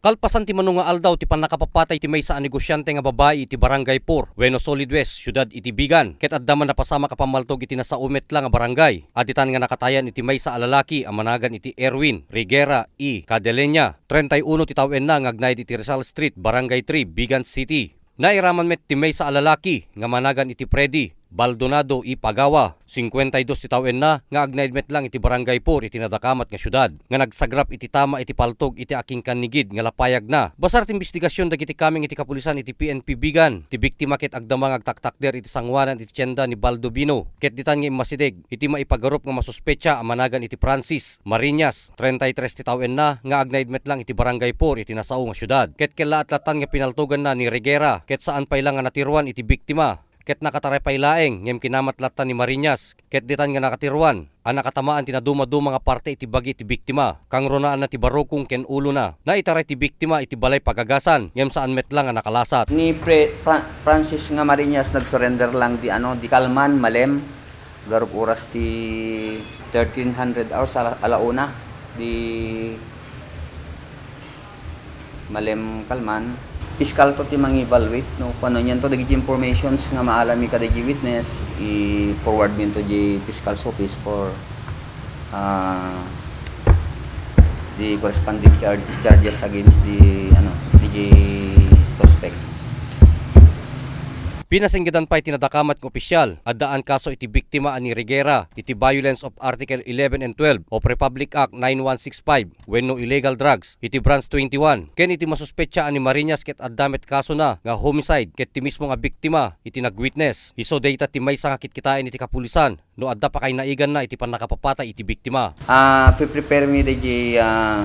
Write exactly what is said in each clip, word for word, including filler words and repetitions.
Kalpasan ti mano nga aldaw ti pannakapapatay ti maysa a negosiante nga babai iti Barangay four wenno Solid West, siudad iti Vigan, ket adda man napasamak a pammaltog iti nasao met la nga barangay. Aditan nga nakatayan iti maysa a lalaki a managan iti Erwin Rigera E. Cadeleña, treinta y uno ti tawenna, nga agnaed iti Rizal Street, Barangay three, Vigan City. Nairaman met ti maysa a lalaki nga managan iti Freddy Baldonado E. Pagawa, cincuenta y dos ti tawenna, nga agnaed met lang iti Barangay four iti nadakamat nga siudad, nga nagsagrap iti tama iti paltog iti akingkannigid nga lapayagna. Basar ti imbestigasion dagiti kameng iti kapulisan iti P N P Vigan, ti biktima ket agdama nga agtaktakder iti sanguanan iti tienda ni Baldo Bino, ket ditan nga immasideg iti maipagarup nga masuspetsa a managan iti Francis Mariñas, treinta y tres ti tawenna, nga agnaed met lang iti Barangay four iti nasao nga siudad. Ket kellaat lattan nga pinaltoganna ni Rigera, ket saan pay la nga natiruan iti biktima. Ket nakataray pay laeng, ngem kinamat lattan ni Mariñas, ket ditan nga nakatiruan a nakatamaan ti nadumaduma nga parte iti bagi ti biktima, kangrunaanna ti barukong ken ulona. Naitaray ti biktima iti balay pagagasan, ngem saan met lang nga nakalasat. Ni Pre-, Fra-, Francis nga Mariñas nagsurrender lang di, ano, di kalman, malem, garup oras ti thirteen hundred hours, ala, ala una, di malem kalman. Piskal to ti mang-evaluate, no? Kung ano niyan to, dagiti informations nga maalam mi kadagiti witness, i-forward mi to di fiscal's office for, ah, the corresponding charge, charges against the, ano, the suspect. Pinasinggedan pay ti nadakamat nga opisyal, addaan kaso iti biktima a ni Rigera iti violence of Article eleven and twelve of Republic Act nine one six five wenno illegal drugs iti Branch twenty-one, ken iti masuspetsa a ni Mariñas ket adda met kasona nga homicide ket ti mismo nga biktima iti nagwitness. Isu dayta ti maysa nga kitkitaen iti kapulisan no adda pakaynaiganna iti pannakapapatay iti biktima. Ah, pre-prepare mi daydi, ah,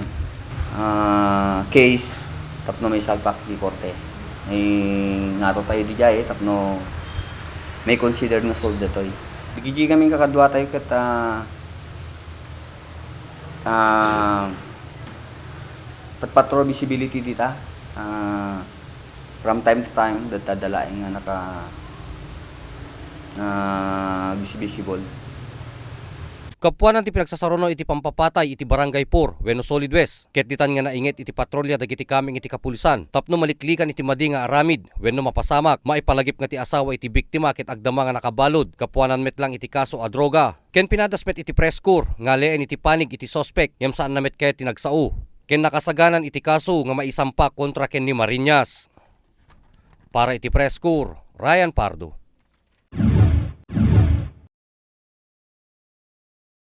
ah, case tapno maisalpak di korte. Ay, ngato tayo di jay, eh, tapno may consider nga sold datoy. Dagiti kami kakadua tayo ket, ah, ah, patpatro visibility dita. Ah, from time to time, data dalaing nga naka, ah, vis-, visible. Kapuanan ti pinagsasaruno iti pampapatay iti Barangay four wenno Solid West, ket ditan nga nainget iti patrolya dagiti kameng iti kapulisan tapno maliklikan iti madi nga aramid wenno mapasamak, maipalagip nga ti asawa iti biktima ket agdama nga nakabalud, kapuanan met lang iti kaso a droga. Ken pinadas met iti press corps nga aleen iti panig iti suspek ngem saanna met kayat ti nagsao. Ken nakasaganan iti kaso nga maisampak kontra ken ni Mariñas. Para iti press corps, Ryan Pardo.